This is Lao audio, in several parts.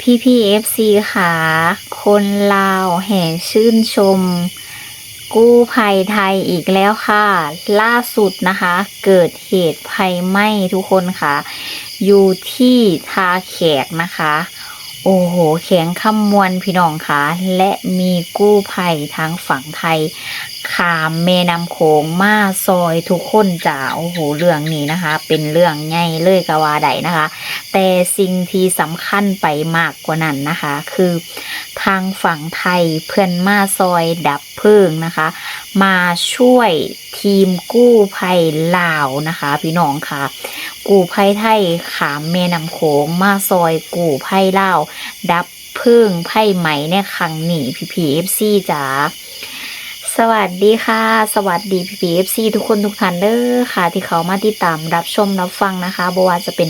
ພີ່ໆ ເອັຟຊີ ຂາ ຄົນລາວແຫ່ຊື່ນຊົມກູ້ໄພໄທອີກແລ້ວຄ່ະ. ລ່າສຸດນະຄະ ເກີດເຫດໄຟໄໝ້ທຸກຄົນຂາ ຢູ່ທີ່ທ່າແຂກນະຄະ. ໂອ້ໂຫ ແຂວງຄຳມ່ວນພີ່ນ້ອງຂາ ແລະ ມີກູ້ໄພທາງຝັ່ງໄທ ຂ້າມແມ່ນ້ຳໂຂງມາຊ່ອຍທຸກຄົນຈ້າ. ໂອ້ໂຫ ເລື່ອງນີ້ນະຄະ ເປັນເລື່ອງໃຫຍ່ເລີຍກໍວ່າໄດ້ນະຄະ ແຕ່ສິ່ງທີ່ສຳຄັນໄປມາກກວ່ານັ້ນນະຄະ ຄືທາງຝັ່ງໄທເພິ່ນມາຊ່ອຍດັບເພີງນະຄະ ມາຊ່ວຍທີມກູ້ໄພລາວນະຄະພີ່ນ້ອງຂາ. ກູ້ໄພໄທຂ້າມແມ່ນ້ຳໂຂງມາຊ່ອຍກູ້ໄພລາວ ດັບ ເພີງໄຟໄໝ້ໃນຄັ້ງນີ້ ພີ່ໆ ເອັຟຊີ ຈ້າ. ສະຫວັດດີຄ່ະ ສະຫວັດດີພີ່ໆ ເອັຟຊີ ທຸກຄົນທຸກທ່ານເດີຄ່ະ ທີ່ເຂົ້າມາຕິດຕາມຮັບຊົມຮັບຟັງນະຄະ. ບໍ່ວ່າຈະເປັນ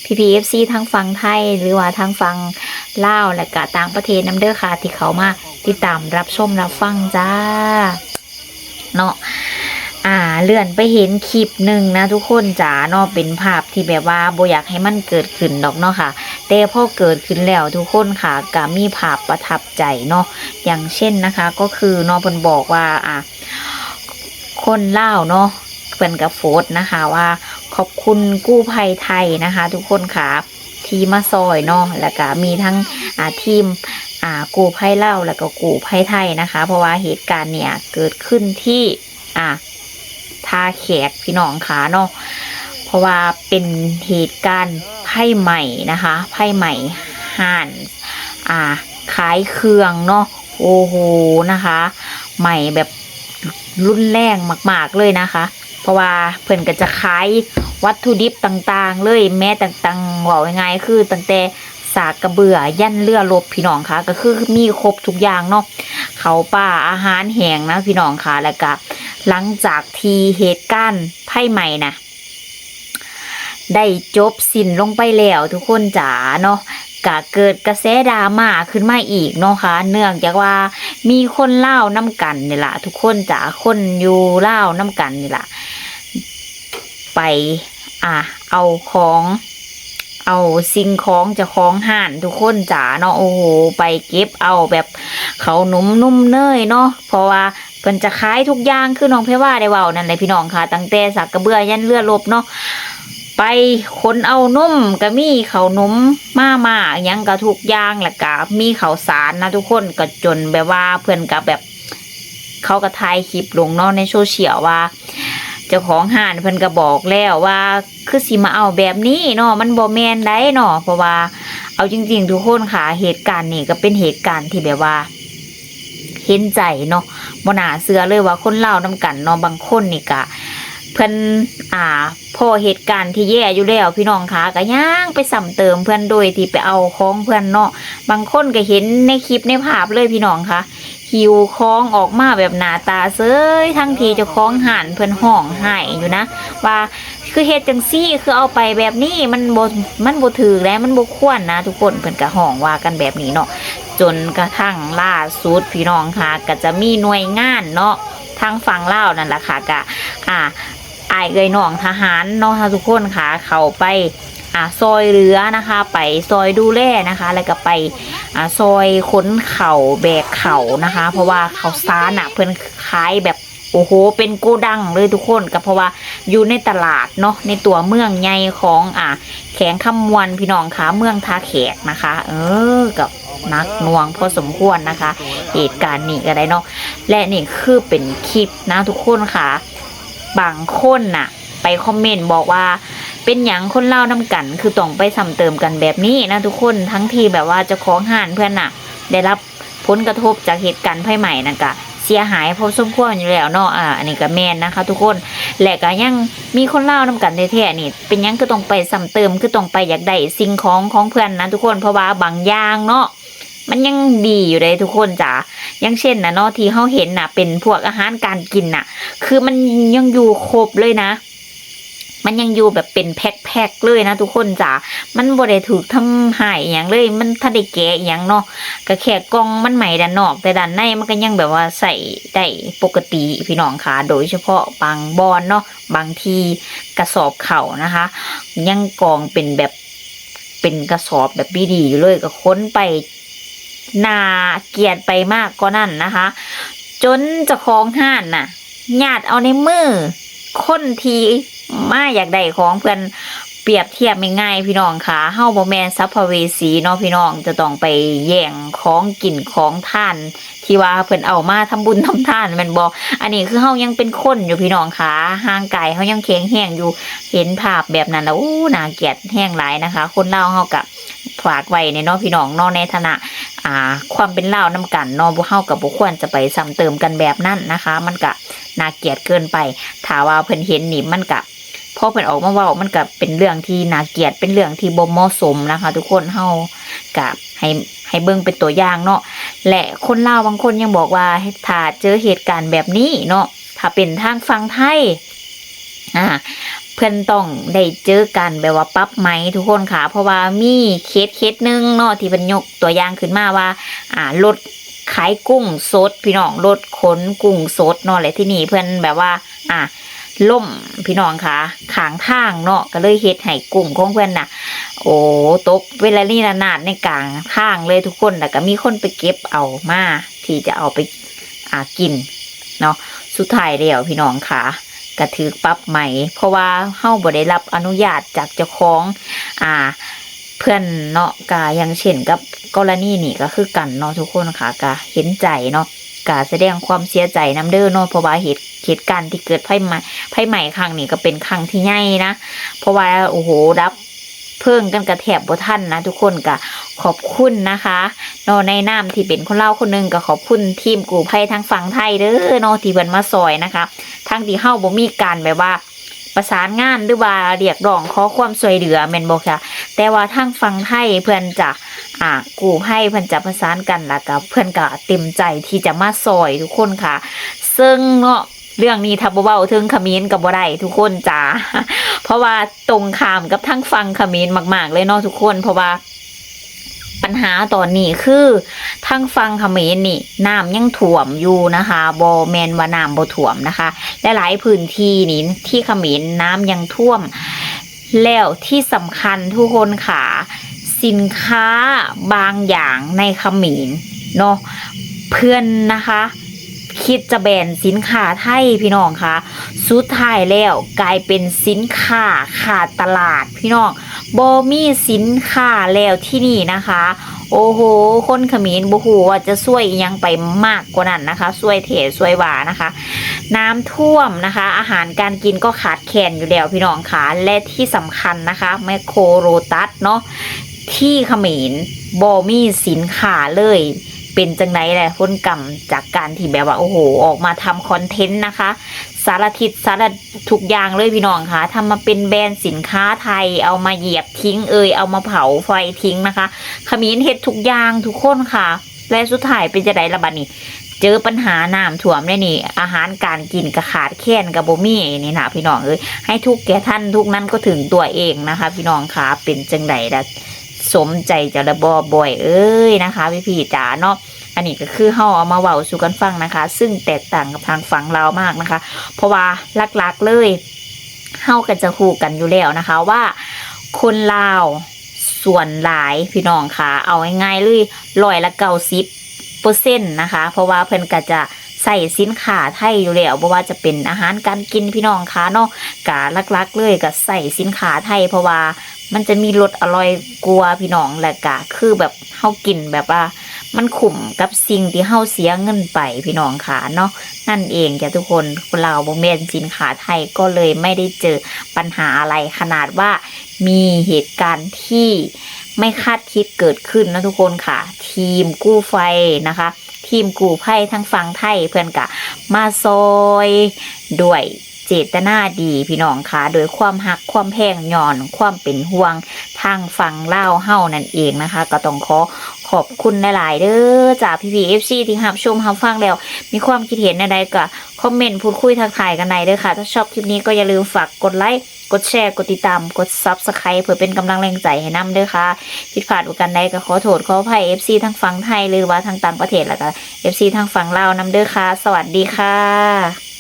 ພີ່ໆ ເອັຟຊີ ທາງຝັ່ງໄທ ຫຼືວ່າທາງຝັ່ງລາວ ແລະກະຕ່າງປະເທດນຳເດີຄ່ະ ທີ່ເຂົ້າມາຕິດຕາມຮັບຊົມຮັບຟັງຈ້າ. ເນາະ ອ່າ ເລື່ອນໄປເຫັນຄລິບໜຶ່ງນະທຸກຄົນຈ້າເນາະ ເປັນພາບທີ່ແບບວ່າບໍ່ຢາກໃຫ້ມັນເກີດຂຶ້ນດອກເນາະຄ່ະ ແຕ່ພໍເກີດຂຶ້ນແລ້ວທຸກຄົນຂາ ກະມີພາບປະທັບໃຈເນາະ. ຢ່າງເຊັ່ນນະຄະ ກໍຄືເນາະ ເພິ່ນບອກວ່າ ອ່າ ຄົນລາວເນາະ ເພິ່ນກະໂພສນະຄະວ່າ ຂອບຄຸນກູ້ໄພໄທນະຄະທຸກຄົນຂາ ທີ່ມາຊ່ອຍເນາະ ແລ້ວກະມີທັງ ອ່າ ທີມ ອ່າ ກູ້ໄພລາວ ແລ້ວກໍກູ້ໄພໄທນະຄະ ເພາະວ່າເຫດການເນີ້ຍເກີດຂຶ້ນທີ່ ອ່າ ທ່າແຂກພີ່ນ້ອງຂາເນາະ ເພາະວ່າເປັນເຫດການໄຟໄໝ້ນະຄະ ໄຟໄໝ້ຮ້ານ ອ່າ ຂາຍເຄື່ອງເນາະ. ໂອ້ໂຫ ນະຄະ ໄໝ້ແບບ ຮຸນແຮງມາກໆເລີຍນະຄະ ເພາະວ່າເພິ່ນກໍຈະຂາຍວັດຖຸດິບຕ່າງໆເລີຍ ແມ້ແຕ່ ເວົ້າງ່າຍໆ ຄືຕັ້ງແຕ່ສາກກະເບື້ອ ຢັນເຮືອລົບ ພີ່ນ້ອງຂາ ກໍຄືມີຄົບທຸກຢ່າງເນາະ ເຂົ້າປາ ອາຫານແຫ້ງນະພີ່ນ້ອງຂາ. ແລ້ວກະຫຼັງຈາກທີ່ເຫດການໄຟໄໝ້ນະ ໄດ້ຈົບສິ້ນລົງໄປແລ້ວທຸກຄົນຈ້າເນາະ ກະເກີດກະແສດຣາມາຂຶ້ນມາອີກເນາະຄ່ະ ເນື່ອງຈາກວ່າມີຄົນລາວນຳກັນນີ້ລະທຸກຄົນຈ້າ ຄົນຢູ່ລາວນຳກັນນີ້ລະ ໄປ ອ່າ ເອົາຂອງ ເອົາສິ່ງຂອງເຈົ້າຂອງຮ້ານທຸກຄົນຈ້າເນາະ. ໂອ້ໂຫ ໄປເກັບເອົາແບບເຂົ້າໜົມນົມເນີຍເນາະ ເພາະວ່າ ເພິ່ນຈະຂາຍທຸກຢ່າງ ຄືນ້ອງແພວາໄດ້ເວົ້ານັ້ນແຫຼະພີ່ນ້ອງຂາ ຕັ້ງແຕ່ສາກກະເບື້ອ ຢັນເຮືອລົບເນາະ ໄປຂົນເອົານົມກະມີ ເຂົ້າໜົມ ມາມ່າ ຫຍັງກະທຸກຢ່າງ ແລ້ວກະມີເຂົ້າສານນະທຸກຄົນ ກະຈົນແບບວ່າເພິ່ນກະແບບ ເຂົາກະຖ່າຍຄລິບລົງເນາະໃນໂຊຊຽວວ່າ ເຈົ້າຂອງຮ້ານເພິ່ນກະບອກແລ້ວວ່າ ຄືຊິມາເອົາແບບນີ້ເນາະ ມັນບໍ່ແມ່ນໃດເນາະ ເພາະວ່າເອົາຈິງໆ ທຸກຄົນຂາ ເຫດການນີ້ກະເປັນເຫດການທີ່ແບບວ່າ ເຫັນໃຈເນາະ ບໍ່ໜ້າເຊື່ອເລີຍວ່າຄົນລາວນຳກັນເນາະ ບາງຄົນນີ້ກະ ເພິ່ນ ອ່າ ພໍ້ເຫດການທີ່ແຍ່ຢູ່ແລ້ວພີ່ນ້ອງຂາ ກະຍັງໄປຊ້ຳເຕີມເພິ່ນໂດຍທີ່ໄປເອົາຂອງເພິ່ນເນາະ. ບາງຄົນກະເຫັນໃນຄລິບໃນພາບເລີຍພີ່ນ້ອງຂາ ຫິ້ວຂອງອອກມາແບບໜ້າຕາເສີຍ ທັງທີ່ເຈົ້າຂອງຮ້ານເພິ່ນຮ້ອງໄຫ້ຢູ່ນະ ວ່າ ຄືເຮັດຈັ່ງຊີ້ ຄືເອົາໄປແບບນີ້ ມັນບໍ່ ມັນບໍ່ຖືກແລະ ມັນບໍ່ຄວນນະທຸກຄົນ ເພິ່ນກະຮ້ອງວ່າກັນແບບນີ້ເນາະ. ຈົນກະທັ່ງລ່າສຸດພີ່ນ້ອງຂາ ກະຈະມີໜ່ວຍງານເນາະ ທາງຝັ່ງລາວນັ້ນລະຂາ ກະ ອ່າ ອ້າຍເອື້ອຍນ້ອງທະຫານເນາະ ທຸກຄົນຂາ ເຂົ້າໄປ ອ່າ ຊ່ອຍເຫຼືອນະຄະ ໄປຊ່ອຍດູແລນະຄະ ແລ້ວກະໄປ ອ່າ ຊ່ອຍຂົນເຂົ້າ ແບກເຂົ້ານະຄະ ເພາະວ່າເຂົ້າສານນະ ເພິ່ນຂາຍແບບ ໂອ້ໂຫ ເປັນໂກດັງເລີຍທຸກຄົນ ກໍເພາະວ່າຢູ່ໃນຕະຫຼາດເນາະ ໃນຕົວເມືອງໃຫຍ່ຂອງ ອ່າ ແຂວງຄຳມ່ວນ ພີ່ນ້ອງຂາ ເມືອງທ່າແຂກນະຄະ ເອີ ກໍໜັກໜ່ວງພໍສົມຄວນນະຄະ ເຫດການນີ້ກໍໄດ້ເນາະ. ແລະນີ້ຄືເປັນຄລິບນະທຸກຄົນຂາ ບາງຄົນນະໄປຄອມເມັນບອກວ່າ ເປັນຫຍັງຄົນລາວນຳກັນຄືຕ້ອງໄປຊ້ຳເຕີມກັນແບບນີ້ນະທຸກຄົນ ທັງທີ່ແບບວ່າເຈົ້າຂອງຮ້ານເພິ່ນນະໄດ້ຮັບ ຜົນກະທົບຈາກເຫດການໄຟໄໝ້ນັ້ນກະເສຍຫາຍພໍສົມຄວນຢູ່ແລ້ວເນາະ. ອາ ອັນນີ້ກະແມ່ນນະຄະທຸກຄົນ ແລະກະຍັງມີຄົນລາວນຳກັນແທ້ໆນີ້ ເປັນຫຍັງຄືຕ້ອງໄປຊ້ຳເຕີມ ຄືຕ້ອງໄປຢາກໄດ້ສິ່ງຂອງຂອງເພິ່ນນະທຸກຄົນ ເພາະວ່າບາງຢ່າງເນາະ ມັນຍັງດີຢູ່ເດ້ທຸກຄົນຈ໋າ. ຢ່າງເຊັ່ນນະເນາະ ທີ່ເຮົາເຫັນນະ ເປັນພວກອາຫານການກິນນະ ຄືມັນຍັງຢູ່ຄົບເລີຍນະ. ມັນຍັງຢູ່ແບບເປັນແພັກໆເລີຍນະທຸກຄົນຈ໋າ ມັນບໍ່ໄດ້ຖືກທຳຮ້າຍອີ່ຫຍັງເລີຍ ມັນທັນໄດ້ແກະອີ່ຫຍັງເນາະ ກະແຄ່ກ່ອງມັນໄໝ້ດ້ານນອກ ແຕ່ດ້ານໃນມັນກະຍັງແບບວ່າໃຊ້ໄດ້ປົກກະຕິພີ່ນ້ອງຂາ. ໂດຍສະເພາະບາງບ່ອນເນາະ ບາງທີ່ກະສອບເຂົ້ານະຄະ ຍັງກອງເປັນແບບ ເປັນກະສອບແບບດີໆຢູ່ເລີຍ ກໍຂົນໄປໜ້າກຽດໄປມາກກວ່ານັ້ນນະຄະ ຈົນເຈົ້າຂອງຮ້ານນະ ຍາດເອົາໃນມືຄົນທີ່ມາຢາກໄດ້ຂອງເພິ່ນ. ປຽບທຽບງ່າຍໆ ພີ່ນ້ອງຂາ ເຮົາບໍ່ແມ່ນສັບພະເວສີເນາະ ພີ່ນ້ອງຈະຕ້ອງໄປແຍ່ງຂອງກິນຂອງທານ ທີ່ວ່າເພິ່ນເອົາມາທຳບຸນທຳທານແມ່ນບໍ່? ອັນນີ້ຄືເຮົາຍັງເປັນຄົນຢູ່ ພີ່ນ້ອງຂາ ຮ່າງກາຍເຮົາຍັງແຂງແຮງຢູ່. ເຫັນພາບແບບນັ້ນລະ ໂອ້ ໜ້າກຽດແຮງຫຼາຍນະຄະ. ຄົນລາວເຮົາກະຝາກໄວ້ແດ່ເນາະ ພີ່ນ້ອງເນາະ ໃນຖານະ ອ່າ ຄວາມເປັນລາວນຳກັນເນາະ ພວກເຮົາກະບໍ່ຄວນຈະໄປຊ້ຳເຕີມກັນແບບນັ້ນນະຄະ ມັນກະໜ້າກຽດເກີນໄປ. ຖ້າວ່າເພິ່ນເຫັນນີ້ ມັນກະ ພໍເພິ່ນອອກມາເວົ້າ ມັນກະເປັນເລື່ອງທີ່ໜ້າກຽດ ເປັນເລື່ອງທີ່ບໍ່ເໝາະສົມນະຄະທຸກຄົນ. ເຮົາກະໃຫ້ ໃຫ້ເບິ່ງເປັນຕົວຢ່າງເນາະ ແລະ ຄົນລາວບາງຄົນຍັງບອກວ່າ ຖ້າເຈີເຫດການແບບນີ້ເນາະ ຖ້າເປັນທາງຝັ່ງໄທ ອ່າ ເພິ່ນຕ້ອງໄດ້ເຈີການແບບວ່າປັບໃໝທຸກຄົນຂາ ເພາະວ່າມີເຄສເຄສໜຶ່ງເນາະ ທີ່ເພິ່ນຍົກຕົວຢ່າງຂຶ້ນມາວ່າ ອ່າ ລົດຂາຍກຸ້ງສົດ ພີ່ນ້ອງ ລົດຂົນກຸ້ງສົດເນາະ ແລະ ທີ່ນີ້ເພິ່ນແບບວ່າ ອ່າ ລົ້ມ ພີ່ນ້ອງຂາ ຂ້າງທາງເນາະ ກໍເລີຍເຮັດໃຫ້ກຸ້ງຂອງເພິ່ນນະ ໂອ້ ຕົກເປັນລະນີລະນາດໃນກາງທາງເລີຍທຸກຄົນ ແລ້ວກໍມີຄົນໄປເກັບເອົາມາທີ່ຈະເອົາໄປ ອ່າ ກິນເນາະ. ສຸດທ້າຍແລ້ວ ພີ່ນ້ອງຂາ ກໍຖືກປັບໃໝ ເພາະວ່າເຮົາບໍ່ໄດ້ຮັບອະນຸຍາດຈາກເຈົ້າຂອງ ອ່າ ເພິ່ນເນາະ. ກໍຢ່າງເຊັ່ນກັບກໍລະນີນີ້ກໍຄືກັນເນາະທຸກຄົນຂາ ກໍເຫັນໃຈເນາະ ກະສະແດງຄວາມເສຍໃຈນຳເດີເນາະ ເພາະວ່າເຫດ ເຫດການທີ່ເກີດໄຟໄໝ້ ໄຟໄໝ້ຄັ້ງນີ້ກໍເປັນຄັ້ງທີ່ໃຫຍ່ນະ ເພາະວ່າ ໂອ້ໂຫ ດັບເພີງກັນກະແທບບໍ່ທັນນະທຸກຄົນ. ກະຂອບຄຸນນະຄະເນາະ ໃນນາມທີ່ເປັນຄົນລາວຄົນໜຶ່ງ ກະຂອບຄຸນທີມກູ້ໄພທາງຝັ່ງໄທເດີເນາະ ທີ່ເພິ່ນມາຊ່ອຍນະຄະ ທັງທີ່ເຮົາບໍ່ມີການແບບວ່າ ປະສານງານ ຫຼືວ່າຮຽກຮ້ອງຂໍຄວາມຊ່ວຍເຫຼືອແມ່ນບໍ່ຄະ? ແຕ່ວ່າທາງຝັ່ງໄທເພິ່ນຈະ ອ່າ ກູ້ໄພເພິ່ນຈະປະສານກັນ ແລ້ວກະເພິ່ນກະເຕັມໃຈທີ່ຈະມາຊ່ອຍທຸກຄົນຂະ. ເຊິ່ງເນາະ ເລື່ອງນີ້ຖ້າບໍ່ເວົ້າເຖິງຂະເໝນກໍບໍ່ໄດ້ທຸກຄົນຈ້າ ເພາະວ່າຕົງຂ້າມກັບທາງຝັ່ງຂະເໝນມາກໆເລີຍເນາະທຸກຄົນ ເພາະວ່າ ບັນຫາຕອນນີ້ຄື ທາງຝັ່ງຂະເໝນນີ້ນ້ຳຍັງຖ້ວມຢູ່ນະຄະ ບໍ່ແມ່ນວ່ານ້ຳບໍ່ຖ້ວມນະຄະ ຫຼາຍໆພື້ນທີ່ນີ້ທີ່ຂະເໝນນ້ຳຍັງຖ້ວມ ແລ້ວທີ່ສຳຄັນທຸກຄົນຂາ ສິນຄ້າບາງຢ່າງໃນຂະເໝນເນາະ ເພິ່ນນະຄະ ຄິດຈະແບນສິນຄ້າໄທ ພີ່ນ້ອງຄະ ສຸດທ້າຍແລ້ວກາຍເປັນສິນຄ້າຂາດຕະຫຼາດ ພີ່ນ້ອງ ບໍ່ມີສິນຄ້າແລ້ວທີນີ້ນະຄະ. ໂອ້ໂຫ ຄົນຂະເໝນບໍ່ຮູ້ວ່າຈະຊ່ວຍອີ່ຫຍັງໄປມາກກວ່ານັ້ນນະຄະ ຊ່ວຍແທ້ຊ່ວຍວ່ານະຄະ. ນ້ຳຖ້ວມນະຄະ ອາຫານການກິນກໍຂາດແຄນຢູ່ແລ້ວ ພີ່ນ້ອງຄະ ແລະທີ່ສຳຄັນນະຄະ ແມັກໂຄ ໂລຕັສເນາະ ທີ່ຂະເໝນບໍ່ມີສິນຄ້າເລີຍ. ເປັນຈັ່ງໃດແຫຼະ ຜົນກຳຈາກການທີ່ແບບວ່າ ໂອ້ໂຫ ອອກມາທຳຄອນເທັນນະຄະ ສາລະທິດສາລະທຸກຢ່າງເລີຍ ພີ່ນ້ອງຄະ ທຳມາເປັນແບຣນສິນຄ້າໄທ ເອົາມາຢຽບຖິ້ງເອີຍ ເອົາມາເຜົາໄຟຖິ້ງນະຄະ ຂະເໝນເຮັດທຸກຢ່າງທຸກຄົນຄະ. ແລະສຸດທ້າຍເປັນຈັ່ງໃດລະບັດນີ້ ເຈີບັນຫານ້ຳຖ້ວມແນວນີ້ ອາຫານການກິນກໍຂາດແຄນກໍບໍ່ມີນີ້ນະ ພີ່ນ້ອງເອີຍ ໃຫ້ທຸກແກ່ທ່ານ ທຸກນັ້ນກໍເຖິງຕົວເອງນະຄະ ພີ່ນ້ອງຄະ. ເປັນຈັ່ງໃດລະ ສົມໃຈເຈົ້າລະບໍ່ ບອຍເອີຍນະຄະ ພີ່ໆຈ໋າເນາະ. ອັນນີ້ກໍຄືເຮົາເອົາມາເວົ້າສູ່ກັນຟັງນະຄະ ຊຶ່ງແຕກຕ່າງກັບທາງຝັ່ງລາວມາກນະຄະ ເພາະວ່າຫຼັກໆເລີຍ ເຮົາກໍຈະຮູ້ກັນຢູ່ແລ້ວນະຄະວ່າ ຄົນລາວສ່ວນຫຼາຍ ພີ່ນ້ອງຄະ ເອົາງ່າຍໆເລີຍ ຮ້ອຍລະເກົ້າສິບເປີເຊັນນະຄະ ເພາະວ່າເພິ່ນກໍຈະໃຊ້ສິນຄ້າໄທຢູ່ແລ້ວ ບໍ່ວ່າຈະເປັນອາຫານການກິນ ພີ່ນ້ອງຄະເນາະ ກໍຫຼັກໆເລີຍກໍໃຊ້ສິນຄ້າໄທ ເພາະວ່າ ມັນຈະມີລົດອະລ່ອຍກວ່າ ພີ່ນ້ອງ ແລ້ວກະຄືແບບເຮົາກິນແບບວ່າມັນຄຸ້ມກັບສິ່ງທີ່ເຮົາເສຍເງິນໄປ ພີ່ນ້ອງຂາເນາະ ນັ້ນເອງຈ້າທຸກຄົນ. ຄົນລາວບໍ່ແມ່ນສິນຄ້າໄທ ກໍເລີຍໄມ່ໄດ້ເຈີບັນຫາອະໄລ ຂະໜາດວ່າມີເຫດການທີ່ໄມ່ຄາດຄິດເກີດຂຶ້ນນະທຸກຄົນຂາ ທີມກູ້ໄພນະຄະ ທີມກູ້ໄພທາງຝັ່ງໄທ ເພິ່ນກະມາຊ່ອຍດ້ວຍ ເຈດຕະນາດີພີ່ນ້ອງຄະ ໂດຍຄວາມຮັກຄວາມແພງ ຍ້ອນຄວາມເປັນຫ່ວງທາງຝັ່ງລາວເຮົານັ້ນເອງນະຄະ. ກໍຕ້ອງຂໍຂອບຄຸນຫຼາຍໆເດີຈ້າ ພີ່ໆ ເອັຟຊີ ທີ່ຮັບຊົມຮັບຟັງແລ້ວ ມີຄວາມຄິດເຫັນແນວໃດກໍຄອມເມັນພູດຄຸຍທັກທາຍກັນໄດ້ເດີຄ່ະ. ຖ້າຊອບຄລິບນີ້ກໍຢ່າລືມຝາກກົດໄລ ກົດແຊ ກົດຕິດຕາມ ກົດ Subscribe ເພື່ອເປັນກຳລັງແຮງໃຈໃຫ້ນຳເດີຄ່ະ. ຜິດພາດປະການໃດກໍຂໍໂທດຂໍອະໄພ ເອັຟຊີ ທັງຝັ່ງໄທ ຫຼືວ່າທາງຕ່າງປະເທດ ແລ້ວກໍ ເອັຟຊີ ທັງຝັ່ງລາວນຳເດີຄ່ະ. ສະຫວັດດີຄ່ະ.